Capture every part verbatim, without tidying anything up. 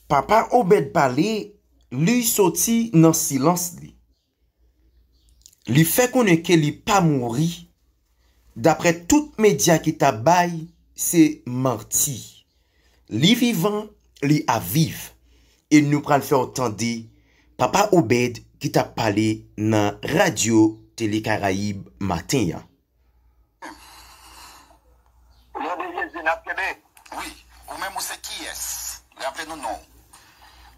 Papa Obed pale, li soti nan silans li. Li fè konnen ke li pa mouri. Daprè tout medya ki t ap bay, se manti. Li vivan, li ap viv. E nou pral fè w tande Papa Obed ki t ap pale nan Radyo Tele Karayib maten an. O non de Jezi, n ap kenbe. Wi. Ou menm, ou se kiyès? Raple nou non w.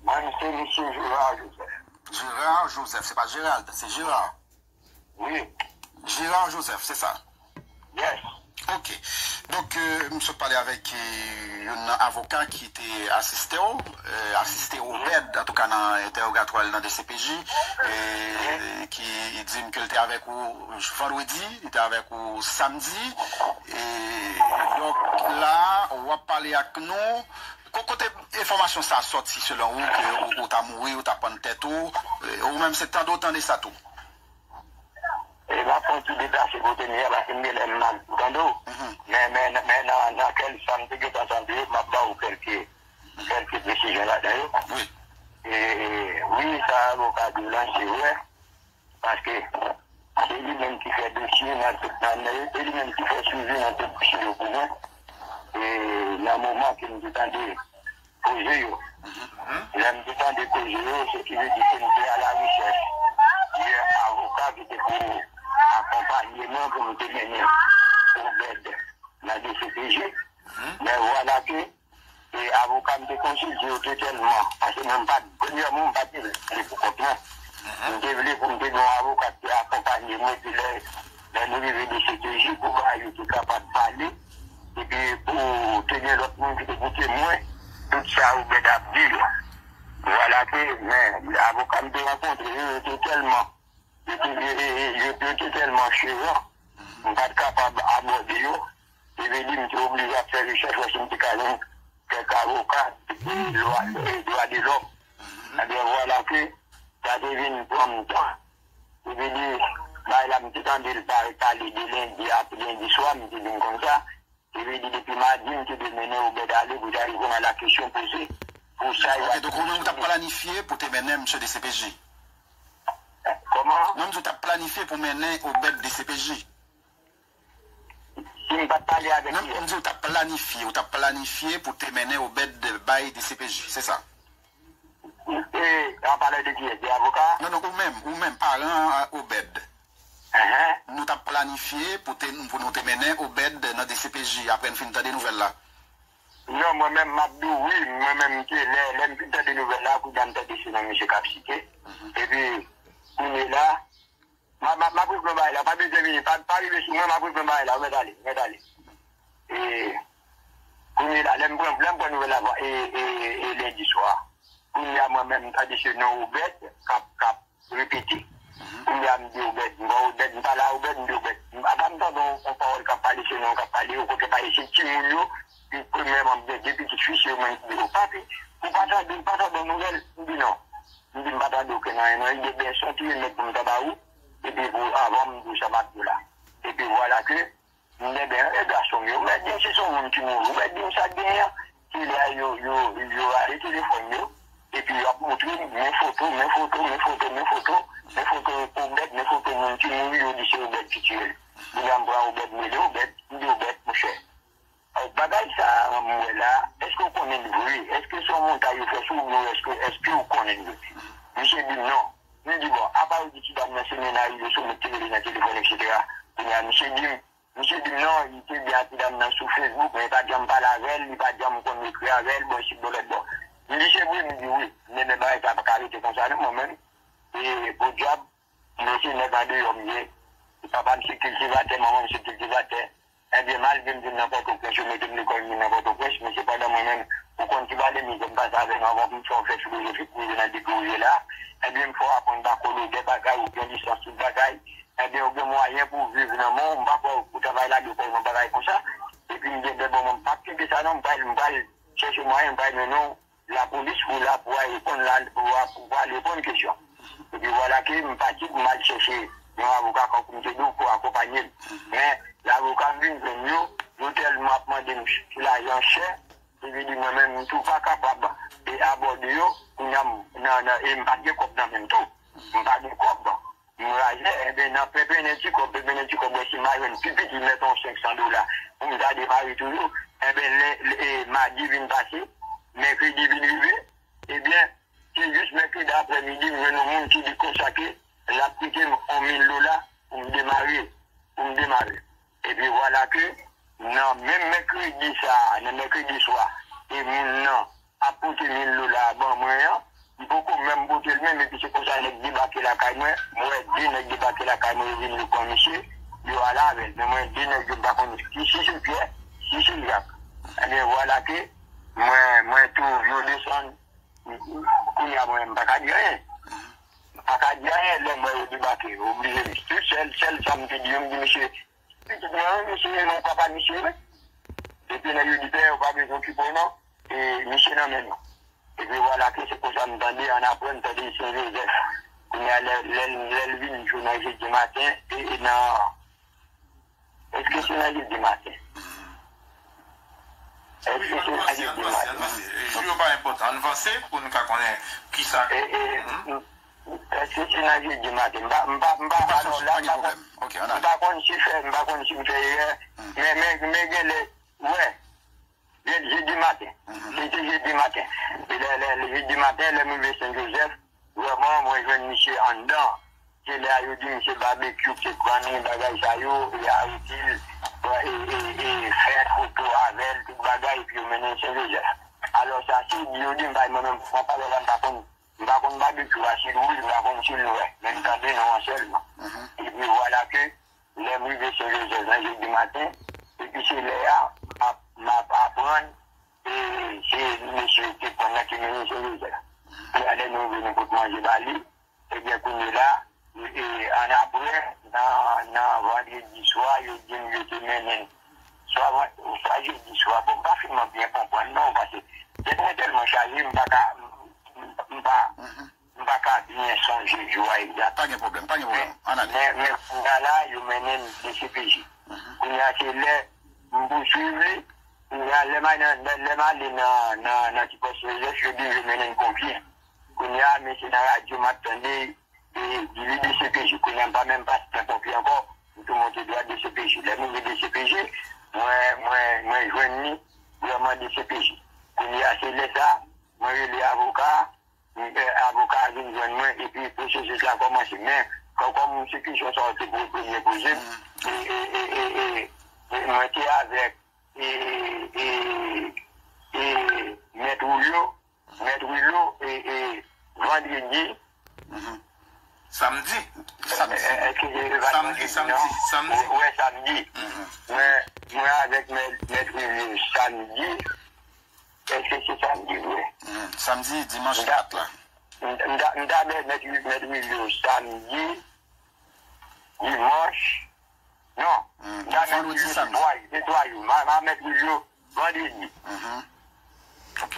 Mwen, m se Mesye Gérard Joseph. Gérard Joseph, se pa Gérald, se Gérard. Wi. Gérard Joseph, se sa? Yes. Ok. Donk, euh, m sot pale avèk euh, youn nan avoka ki te asiste w, euh, asiste Obed, antouka nan entèwogatwa l nan D C P J, euh, ki di m ke l te avèk ou vandredi, li te avèk ou samdi. E donk, la, w ap pale ak nou. Ko- Kote enfòmasyon sa a sòti selon ou ke ou, ou ta mouri, ou ta pann tèt ou? E ou menm se tande w tande sa tou? E m ap pran ti deplase kote m ye a, paske m gen lè m mal pou tande w. Men, men, men nan, nan kèk sa m te gentan tande, m ap ba w kèlke, kèlke presizyon ladan yo. Wi. E, wi, sa avoka di w lan, se vre. Paske se li menm ki fè dosye nan tout, nan, se li menm ki fè swivi nan tout dosye yo pou mwen. E nan moman ke m te tande koze yo. Lè m te tande koze yo, se ki vle di ke m te a la rechèch de avoka ki te pou akonpanye mwen pou m te mennen Obed nan D C P J. Men vwala ke e avoka m te konsilte yo te tèlman, paske mwen m pa t, premyèman, m pa t vle pou kont mwen. M te vle pou m te gen yon avoka ki te akonpanye mwen, epi lè, lè nou rive D C P J, pou bagay yo te kapab pale, epi pou te gen lòt moun ki te pou temwen tout sa Obed ap di yo. Vwala ke, men, avoka m te rankontre yo, yo te tèlman, yo te, yo, yo, yo te tèlman cheran, m pa t kapab abòde yo. Epi di m te oblije ap fè rechèch, wè si m te ka jwenn kèk avoka, e dwa, e dwa de lòm. Ebyen, vwala ke sa te vin pran m tan. Epi di, bay la, m te tande l pa- pale de lendi, ap lendi swa, m te vin konn sa. Epi di, depi madi, m te dwe mennen Obed ale pou ta reponn a la kesyon poze. Pou sa, ok, donk ou menm ou t ap planifye pou te mennen misye D C P J? Kòman? Non, m di w t ap planifye pou mennen Obed D C P J. Si m pa t pale avèk li. Non, m di w t ap planifye, ou t ap planifye pou te mennen Obed bay D C P J, se sa? E, an pale de kiyès? De avoka? Non, non, ou menm, ou menm, paran a Obed. Enhen. Nou t ap planifye pou te, pou nou te mennen Obed nan D C P J apre n fin tande nouvèl la. Non, mwen menm, m ap di w wi, mwen menm, m te, lè, lè m fin tande nouvèl la, kounye a m tande se non misye k ap site. Epi, kounye la, M ap, m ap, m ap regle bagay la, pa bezwen vini, pa, pa rive sou mwen, m ap regle bagay la, ou mèt ale, ou mèt ale. E, kounye la, lè m pran, lè m pran nouvèl la, e, e, e lendi swa. Kounye a, mwen menm, m tande se non Obed k ap, k ap repete. Kounye a, m di Obed, m ba Obed, m pale a Obed, m di Obed, apa m tande yon, yon pawòl k ap pale, se non k ap pale, yo kote pa isi timoun yo, pi premyèman, m gen de pitit fi, se yo menm ki di, o papi, ou pa tande, ou pa tande yon nouvèl? M di non. M di m pa tande okenn anyen, non, e de bèson ki remèt pou m ta ba ou. Epi pou avan m di w sa m ap di w la. Epi vwala ke m gen ben e gason m yo. Ou mèt di m si se yon moun ki mouri. Ou mèt di m sa k genyen an. Se lè a yo, yo, yo rale telefòn yo. Epi y ap montre m, men foto, men foto, men foto, men foto, men foto Obed, men foto moun ki mouri, yo di se Obed ki tiye l. Kounye a m pran Obed, m rele Obed, m di Obed, monchè. Bagay sa a m wè la, èske w konnen l vre? Èske se yon montay yo fè sou ou, oubyen èske, èske w konnen l vre? Misye di m non. M di bon, apa yo di ti dam nan se mennaj li, se ou menm ki te rele nan telefòn, etsetera. Kounye a, misye di m, misye di m non, li te byen ak ti dam nan sou Facebook, men li pa t janm pale avè l, li pa t janm konn ekri avè l, bon, isit, bon, lòt bò. M di se vre, m di wi. Men, men bagay sa pa ka rete konsa non, mwen menm. E podyab, mesye nèg andeyò m ye. Papa m se kiltivatè, manman m se kiltivatè. Ebyen, malgre m vin nan Pòtoprens, yo mete m lekòl, m vin nan Pòtoprens, men sepandan mwen menm, ou konn ki pale mizè m pase avè nou anvan pou m fè w fè filozofi pou rive nan depi w ye la. Ebyen, m fè w aprann ba kolo de bagay, ou gen lisans tout bagay. Ebyen, ou gen mwayen pou w viv nan men w, m pa kwè ou ta bay lage kò w nan bagay konsa. Epi m gen de bon, m p ap kenbe sa non, m pral, m pral chèche mwayen, m pral mennen w lapolis pou la pou al reponn la, pou, pou al reponn kesyon. Epi vwala ke m pati pou m al chèche yon avoka, kankou m te di w, pou akonpanye m. Men, avoka m vin jwenn yo, yo tèlman ap mande m lajan chè, epi di mwen menm, m tou pa kapab e abòde nan, nan, e m pa t gen kòb nan men m tou. M pa gen kòb. M raje, enben, nan penpennen ti kòb, penpennen ti kòb, wè si m a jwenn pi piti mèt yon senk san dola pou m ta demare toujou. Enben, lè, lè, e, madi vin pase, mèkredi vin rive, ebyen, se jis mèkredi aprèmidi, m jwenn yon moun ki di konsa ke l ap prete m yon mil dola pou m demare, pou m demare. Epi vwala ke nan menm mèkredi sa a, nan mèkredi swa, e moun nan ap pote mil dola a ban mwen an, m poko menm pote l menm, epi se konsa nèg debake lakay mwen, m wè de nèg debake lakay mwen, yo vin yo pran misye, yo ale avè l. Men mwen, de nèg yo m pa konn si se Pyè, si se Jak. Ebyen, vwala ke mwen, mwen tou, yo desann, kounye a mwen, m pa ka di anyen. M pa ka di anyen lè m wè yo debake, yo oblije m. Se sèl, sèl sa m te di yo, m di, "Mesye, pitit mwen, wi, misye, non, papa misye, wi." Epi nèg yo di, "Pè, ou pa bezwen okipe w, non. E, misye nan men nou." Epi vwala ke se konsa m tande, annapre m tande Sen Jozèf. Kounye a, lè, lè, lè l vin jou nan jedi maten, e, e nan, èske se nan jedi maten? Èske se nan jedi maten? Jou yo pa enpòtan. Ann vanse pou n ka konnen kisa. E, e, èske se nan jedi maten? M pa, m pa, m pa, alò, la, m pa konn, m pa konn si fè, m pa konn si m fè erè, men, men, men genlè, wè, jedi maten. Se te jedi maten. E lè, lè, lè jedi maten, lè m rive Sen Jozèf, vrèman, mwen jwenn misye anndan. Se lè a yo di misye babekyou, se grann li, bagay sa yo, e arete l, e, e, e fè foto avè l, tout bagay, epi yo mennen l Sen Jozèf. Alò, sa se di yo di m bay mwen menm, pran pale la, m pa konn, m pa konn babekyou a, si l wouj, m pa konn si l nwè, men m tande non an sèlman. Epi vwala ke lè m rive Sen Jozèf nan jedi maten, epi se lè a m ap, m ap aprann, e se mesye yo te pran nan ki mennen Sen Jozèf. Epi lè nou rive nou pot manje ba li, ebyen kounye la, e, e, annapre, nan, nan vandredi swa, yo di m yo te mennen l. Swa van-, swa jedi swa, bon, m pa finman byen konprann non, paske tèt mwen tèlman chaje, m pa ka, m, m pa, m pa ka byen sonje jou a egzak. Pa gen pwoblèm, pa gen pwoblèm. Ann ale. Men, men kounye a la, yo mennen m D C P J. Kounye a se lè m pouswiv li, kounye a lè m al nan, lè, lè m ale nan, nan, nan ti pòs Jozèf, yo di yo mennen m Konpyen. Kounye a, men se nan radyo m ap tande, e, di li D C P J. Kounye a m pa menm pase nan Konpyen ankò, m tou monte dwat D C P J. Lè m rive D C P J, mwen, mwen, mwen jwenn li vrèman D C P J. Kounye a, se lè sa, mwen rele avoka, m, e, avoka a vin jwenn mwen, epi pwosesis la kòmanse. Men, kò-, kòm se kesyon sa yo te pou premye poze m, e, e, e, e, e, e, mwen te avèk, e, e, e, Mèt Wilio, Mèt Wilio, e, e, vandredi. Samdi. Samdi. E, e, èske se pa samdi, vandredi, samdi, non? Samdi. Wè, samdi. Mwen, mwen avèk Mèt, Mèt Wilio samdi. Èske se samdi vre? Samdi, dimanch kat la. M ta, m ta, m ta avèk Mèt, Mèt Wilio samdi, dimanch. Non. M ta avèk Mèt Wilio se twa, se twa jou. M a, m a Mèt Wilio vandredi. Ok.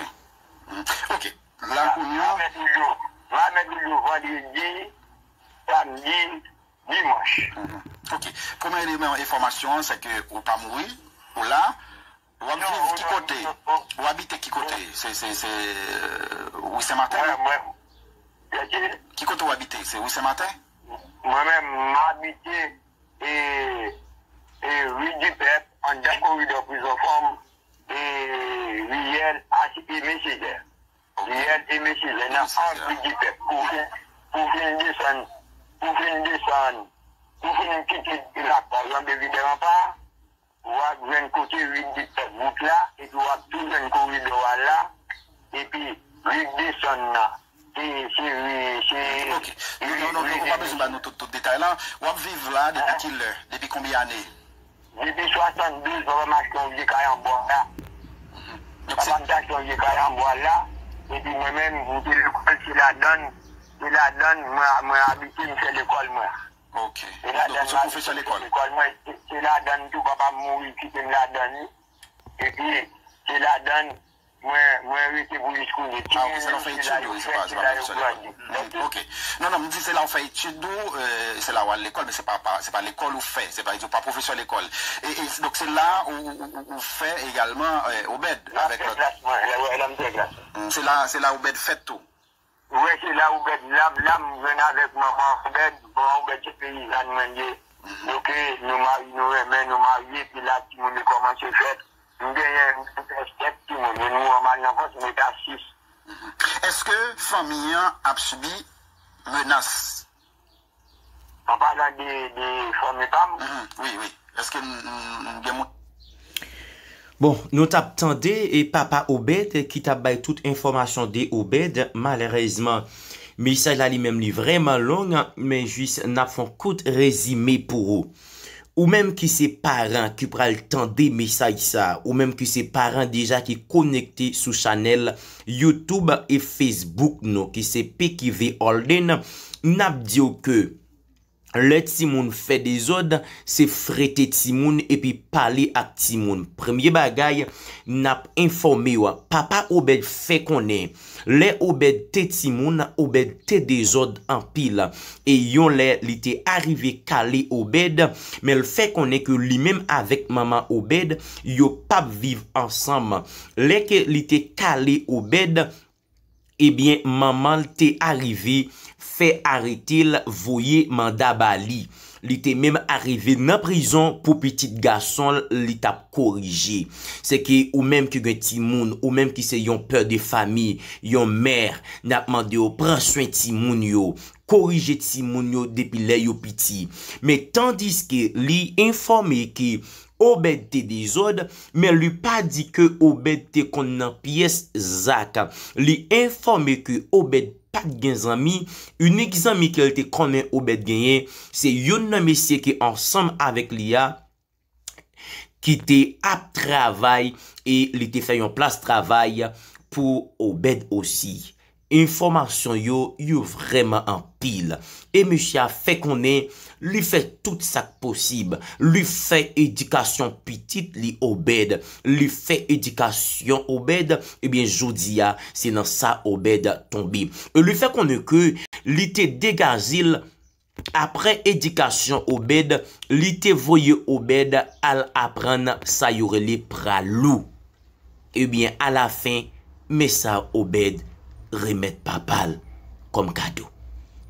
Ok. La kounye a. M a avèk Wilio, m a avèk Wilio vandredi, samdi, dimanch. Ok. Premye eleman enfòmasyon an, se ke ou pa mouri, ou la. W ap viv ki kote? W abite ki kote? Se, se, se, euh, Wi Sen Maten? Mwen, mwen, ki kote w abite? Se Wi Sen Maten? Mwen menm, m abite, e, e, Ri Dipèp, anndan koridò Prizon Fanm, e, riyèl Aimé Césaire. Riyèl Aimé Césaire, nan ang Ri Dipèp. Pou fin, pou fin desann, pou fin desann, pou fin kite lakòz an, depi de ranpa, w ap jwenn kote Ri Dipèp wout la, epi w ap tou jwenn koridò a la, epi ri desann nan. Se, se ri, se... Ok. Non, non, non, ou pa bezwen ba nou tout, tout detay la. W ap viv la depi ki lè? Depi konbyen ane? Depi swasanndouz, papa m achte yon vye kay an bwa la. Papa m te achte yon vye kay an bwa la. Epi mwen menm, m te lekòl, se ladann, se ladann mwen, mwen abite, m fè lekòl mwen. Ok. Se ladann m abite, m fè lekòl mwen. Se, se ladann tou, papa m mouri, kite m ladann li. Epi, se ladann mwen, mwen rete pou jis kounye. Ah, ok, se la w fè etid ou, se pa, se pa pwofesè lekòl. Ok. Non, non, m di se la w fè etid ou, euh, se la w al lekòl, men se pa, pa, se pa lekòl ou fè, se pa, ou pa pwofesè lekòl. E, e, donk, se la ou, ou, ou, ou fè egalman, euh, Obèd avèk lòt. Lè, lè m fè klas mwen. Se la, se la Obèd fèt tou. Ou wè se la Obèd, la, la m jwenn avèk manman Obèd, manman Obèd se peyizàn mwen ye. Donk, nou mari, nou renmen, nou marye, epi la timoun yo kòmanse fèt. M genyen sèt timoun, e nou an mal nan fòs, nou ta sis. Èske fanmi an ap sibi menas? An palan de, de fanmi pa m. Mhm, wi, wi. Èske n, n, n gen moun? Bon, nou t ap tande e papa Obed ki t ap bay tout enfòmasyon de Obed. Malerezman, mesaj la li menm li vrèman long, men jis n ap fè yon kout rezime pou ou. Ou menm ki se paran ki pral tande mesaj sa, ou menm ki se paran deja ki konekte sou chanèl YouTube e Facebook nou, ki se P Q V Holden, n ap di w ke lè timoun fè dezòd, se frete timoun epi pale ak timoun. Premye bagay, n ap enfòme w. Papa Obed fè konnen, lè Obed te timoun, Obed te dezòd anpil. E yon lè, li te arive kale Obed, men l fè konnen ke li menm avèk manman Obed, yo p ap viv ansanm. Lè ke li te kale Obed, ebyen, manman l te arive fè arete l, voye manda ba li. Li te menm arive nan prizon pou pitit gason l li t ap korije. Se ke ou menm ki gen timoun, ou menm ki se yon pè de fami, yon mè, n ap mande w pran swen timoun yo, korije timoun yo depi lè yo piti. Men tandiske li enfòme ke Obed te dezòd, men li pa di ke Obed te konn nan pyès zak. Li enfòme ke Obed pa t gen zanmi, inik zanmi ke l te konnen Obed genyen, se youn nan mesye ki ansanm avèk li a, ki te ap travay e li te fè yon plas travay pou Obed osi. Enfòmasyon yo, yo vrèman anpil. E mesye a fè konnen li fè tout sa k posib. Li fè edikasyon pitit li Obed. Li fè edikasyon Obed. Ebyen, jodi a, se nan sa Obed tonbe. E li fè konnen ke li te degaje l apre edikasyon Obed, li te voye Obed al aprann sa yo rele pralou. Ebyen, alafen, men sa Obed remèt papa l kòm kado.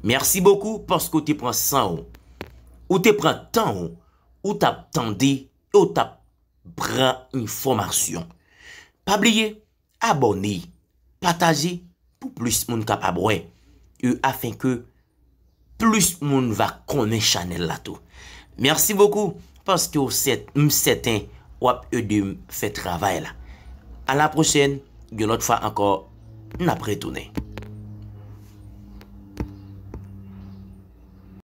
Mèsi bokou paske w te pran san w, ou te pran tan w, ou t ap tande e w t ap pran enfòmasyon. Pa bliye, abòne, pataje pou plis moun kapab wè. E afen ke plis moun va konnen chanèl la tou. Mèsi bokou paske w sèt, m sèten w ap ede m fè travay la. A la pwochèn, yon lòt fwa ankò, n ap retounen.